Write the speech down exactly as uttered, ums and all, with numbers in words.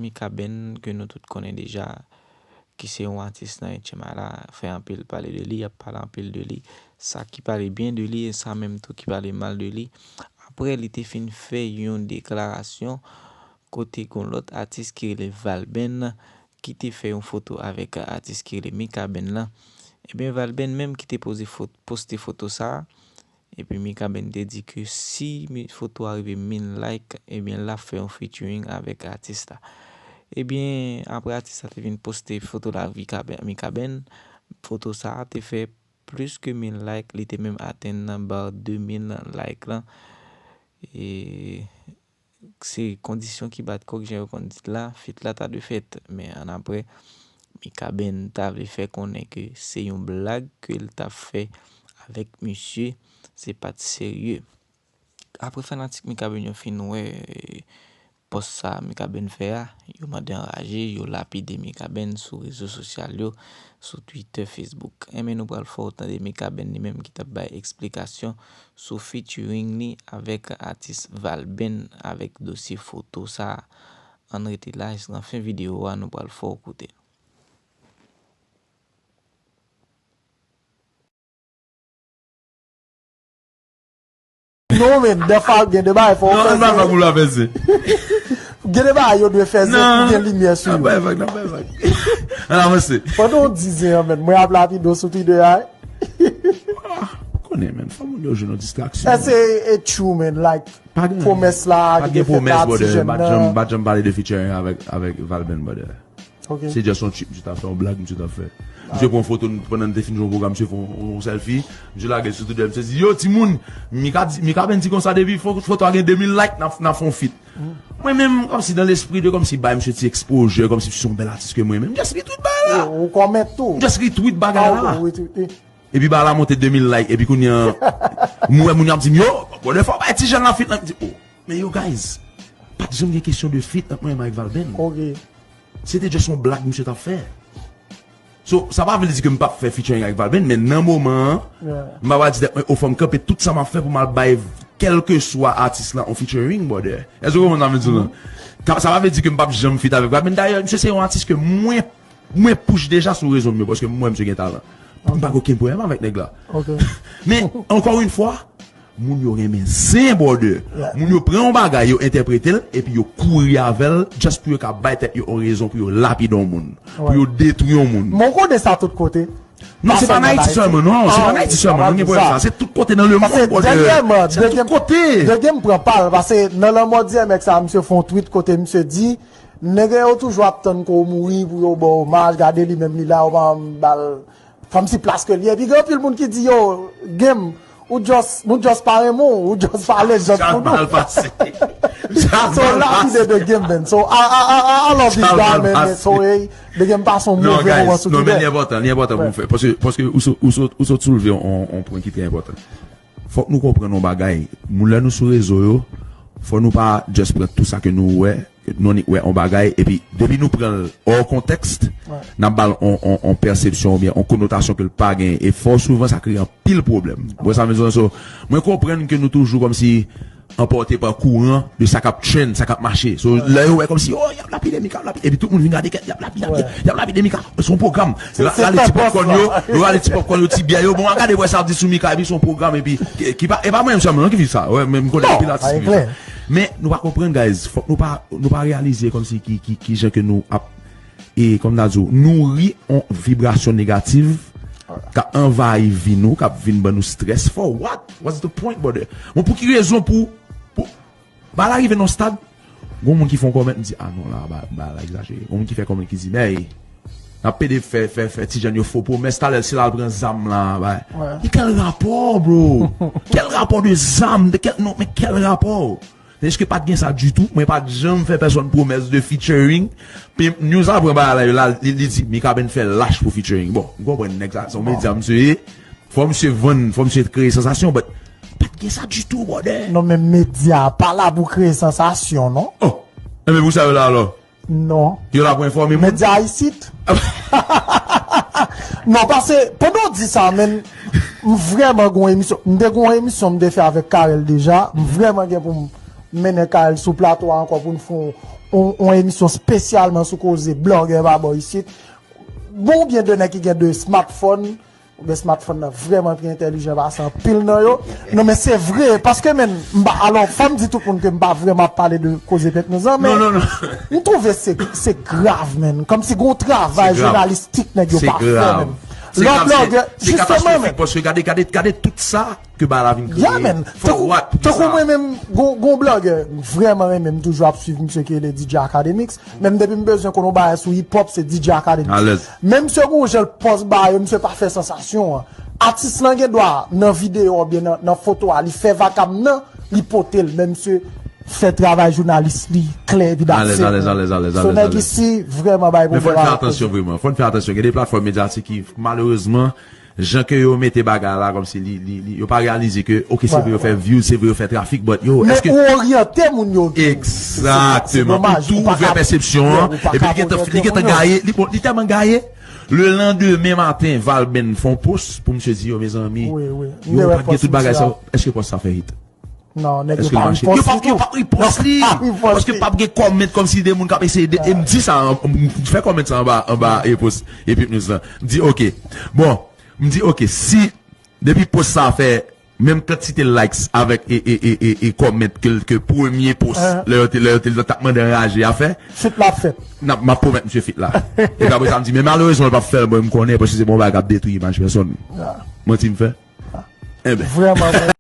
Mikaben, ke nou tout konnen deja, ki se yon atis nan H M I la, fè anpil pale de li, y ap pale anpil de li. Sa ki pale byen de li, e sa menm tou ki pale mal de li. Apre li te fin fè yon deklarasyon kote gon lòt atis ki rele Valben ki te fè yon foto avèk atis ki rele Mikaben lan. Ebyen, Valben menm ki te poze fo-, poste foto sa a, epi Mikaben te di ke si mi-, foto a rive mil like, ebyen, l ap fè yon featuring avèk atis la. Ebyen, apre atis la te vin poste foto la, Mikaben, Mikaben, foto sa a te fè plis ke mil like, li te menm atenn nan ba de mil like lan. E se kondisyon ki bat kòk, jan yo konn di la, feat la ta dwe fèt. Men annapre, Mikaben ta vle fè konnen ke se yon blag ke l t ap fè avèk misye, se pa t serye. Apre fanatik Mikaben yo fin wè pòs sa Mikaben fè a, yo mande anraje, yo lapide Mikaben sou rezo sosyal yo, sou Twitter, Facebook. Enben, nou pral fè w tande Mikaben li menm ki t ap bay eksplikasyon sou featuring li avèk atis Valben avèk dosye foto sa a. Ann rete la jiskan fen videyo a, nou pral fè w koute. Non, men, dèfwa gen de bagay fò w fè. Non, an pa fè pou la fè se. Gen de bagay yo dwe fè se pou gen limyè sou yo. Nan bay vag, nan bay vag. An avanse. Pandan w di zen an, men, mwen ap lapide w sou Twitter a. Konnen, men, fò moun yo jwenn yon distraksyon. Èske e true, men, like, pwomès la ki te fèt a ti jèn nan? M pa t janm pale de featuring avèk, avèk Valben, brother. Se just yon trip misye t ap fè, yon blag misye t ap fè. Misye pran foto n pandan n te fin jwe yon pwogram, misye fè yon, yon selfie, misye lage l sou Twitter, misye di, yo, timoun, Mika di, Mika Benn di konsa depi fo-, foto a gen de mil like, n ap, n ap fè yon feat. Mwen menm, kòmsi dans l'esprit de kòmsi bay misye ti exposure, kòmsi misye se yon bèl atis ke mwen menm, m just retweet bagay la. Ou comment tou? M just retweet bagay la. Epi bagay la monte de mil like, epi kounye a, m wè moun yo ap di m, yo, brother, fò w bay ti jèn la feat lan. M di, oh, men yo, guys, pa t janm gen kesyon de feat ant mwen menm avèk Valben. Se te just yon blag misye t ap fè. So, sa pa vle di ke m p ap fè featuring avèk Valben, men nan moman an, m pa pral di tèt mwen, oh, fò m kanpe tout sa m ap fè pou m al bay kèlkeswa atis la yon featuring, brother. Èske w konprann sa m vle di w lan? Sa pa vle di ke m p ap janm feat avèk Valben. Dayè, misye se yon atis ke mwen Mwen push deja sou rezo m yo paske m wè misye gen talan. M pa gen okenn pwoblèm avèk nèg la. Men, ankò yon fwa, moun yo renmen zen, brother. Moun yo pran yon bagay, yo entèprete l, epi yo kouri avè l, just pou yo ka bay tèt yo yon rezon pou yo lapide yon moun, pou yo detwi yon moun. Men w konnen sa tout kote. Non, se pa an Ayiti sèlman, non. Se pa an Ayiti sèlman, nou gen pwoblèm sa. Se tout kote nan lemonn, brother. Se tout kote. Dènye m pran pal, paske nan lanmò D M X la, misye fè yon tweet kote misye di, Nèg yo toujou ap tann ke w mouri pou yo ba w omaj, gade li menm li la, yo pa janm ba l kòmsi plas ke l ye. Epi gen anpil moun ki di, yo, Game, ou just, nou just pa renmen w, ou just pa legend pou nou. Chat mal pase. Chat mal pase. So, lapide The Game, man. So, I, I, I, I love this guy, man. So, hey, The Game pase yon move moman sou Twitter. Non, guys, non, men li enpòtan, li enpòtan pou m fè. Paske, paske ou sot, ou sot, ou sot soulve yon, yon pwen ki trè enpòtan. Fòk nou konprann yon bagay. Moun, lè nou sou rezo yo, fò nou pa just pran tout sa ke nou wè, ke nou annik wè yon bagay, epi depi nou pran l hors contexte, n ap ba l yon, yon, yon pèsepsyon oubyen yon konotasyon ke l pa genyen. E fò souvan sa kreye anpil pwoblèm. Ou wè sa m vle di w lan? So, mwen konprann ke nou toujou kòmsi anpòte pa kouran de sa k ap trend, sa k ap mache. So, lè yo wè kòmsi, oh, y ap lapide Mika, y ap lapide, epi tout moun vin gade kèt, y ap lapide, y ap lapide, y ap lapide Mika. Se yon pwogram. Yo rale ti popcorn yo, yo rale ti popcorn yo, ti byè yo. Bon, al gade wè sa ap di sou Mika, epi se yon pwogram, epi ki, ki pa, e pa mwen menm sèlman non ki viv sa. Wè, men m konnen anpil atis ki viv sa. Men nou pa konprann, guys. Fòk nou pa, nou pa reyalize kòmsi ki, ki, ki jan ke nou ap, e kòm n ta di w, nouri yon vibrasyon negatif k ap anvayi vi nou, k ap vin ban nou strès. For what? What's the point, brother? Bon, pou ki rezon pou, pou, bagay la rive nan yon stad, gon moun ki fè yon kòmant, m di, ah non, la, ba, ba, la egzajere. Gon moun ki fè kòmant ki di, men, n ap pede fè, fè, fè ti jèn yo fo pwomès, talè si l al pran zam la, bay. Men kèl rapò, bro? Kèl rapò de zam? De kèl, non, men kèl rapò? Tandis ke pa t gen sa ditou, mwen pa t janm fè pèsonn pwomès de featuring. Pimp News la pran bagay la, yo la, li, li di, Mikaben fè lach pou featuring. Bon, m konprann nèg sa, se yon medya misye ye. Fò misye vann, fò misye kreye sansasyon, but pa t gen sa ditou, brother. Non, men medya pa la pou kreye sansasyon, non. Oh! Enben pou sa yo la alò? Non. Yo la pou enfòme moun? Medya isit. Non, paske, pandan w di sa, men, m vrèman gen yon emisyon. M te gen yon emisyon m te fè avèk Carel deja. M vrèman gen pou m mennen kay l sou plato a ankò pou n fè yon, yon, yon emisyon espesyalman sou koze blogger pa bò isit. Bon, oubyen de nèg ki gen de smartphone, oubyen smartphone nan vrèman pi entèlijan pase anpil nan yo. Non, men se vre, paske, men, m pa, alò, fò m di tout moun ke m pa vrèman ap pale de koze Pepnouz lan, men Non, non, non. m twouve se, se grav, men. Kòmsi gon travay Se grav. Jounalistik nèg yo Se pa fè, grav. men. Se Lòt grav, blogger, se, se jisteman, katastwofik, men. Paske gade, gade, gade tout sa ke bagay la vin kreye. Ya, men. For what? Pou Tankou kisa? Mwen menm, gon, gon blogger, m vrèman renmen, m toujou ap swiv misye ki rele D J Akademiks. Menm depi m bezwen konn yon bagay sou hip hop, se D J Akademiks. Alèz. Men misye gon jan l pòs bagay yo, misye pa fè sansasyon an. Atis lan gen dwa, nan videyo oubyen nan, nan foto a, li fè vakab nan, li pote l. Men misye fè travay jounalis li klè epi Alèz, datse. alèz, alèz, alèz, So alèz, nèg alèz. isi, vrèman bay Men fò n pwoblèm. fè atansyon vreman. Fò n fè atansyon. Gen de platfòm medyatik ki, malerezman, jan ke yo mete bagay la, kòmsi li, li, li, yo pa reyalize ke, oke, se Wè, vre yo fè wè. Views, se vre yo fè trafik, but yo, Men èske ou oryante moun yo. Egzakteman. domaj, Ou tou ou pa ouvè ka- pèsepsyon an, ou pa epi ka li gentan, oryante li gentan moun yo. gaye, li, bon, li tèlman gaye, le landemen maten, Valben fè yon post pou misye di, yo, mezanmi, Wi, wi. yo Mwen wè pa t gen tout post bagay sa, misye a. Èske post sa fè hit? Non, nèg yo Èske l pa mache? repost Yo pa, li yo tou. pa repost li. Yo pa repost Paske li. p ap gen kòment kòmsi de moun k ap eseye de, e m di sa, m fè kòment sa anba, anba e post, epi nou sa. M di, oke. Bon, m di, oke, si, depi post sa fè, menm kantite likes avèk e, e, e, e, e kòment ke, ke premye post, Ah. Lè yo te, lè yo te, t ap mande anraje a fè, Fit la fèt. n ap, m ap pwomèt misye fit la. Epi apre sa, m di, men malerezman, l p ap fè l, bon, m konnen, paske se bon bagay k ap detwi imaj pèsòn. Ah. Manti m fè? Enben. Vrèman, vrèman.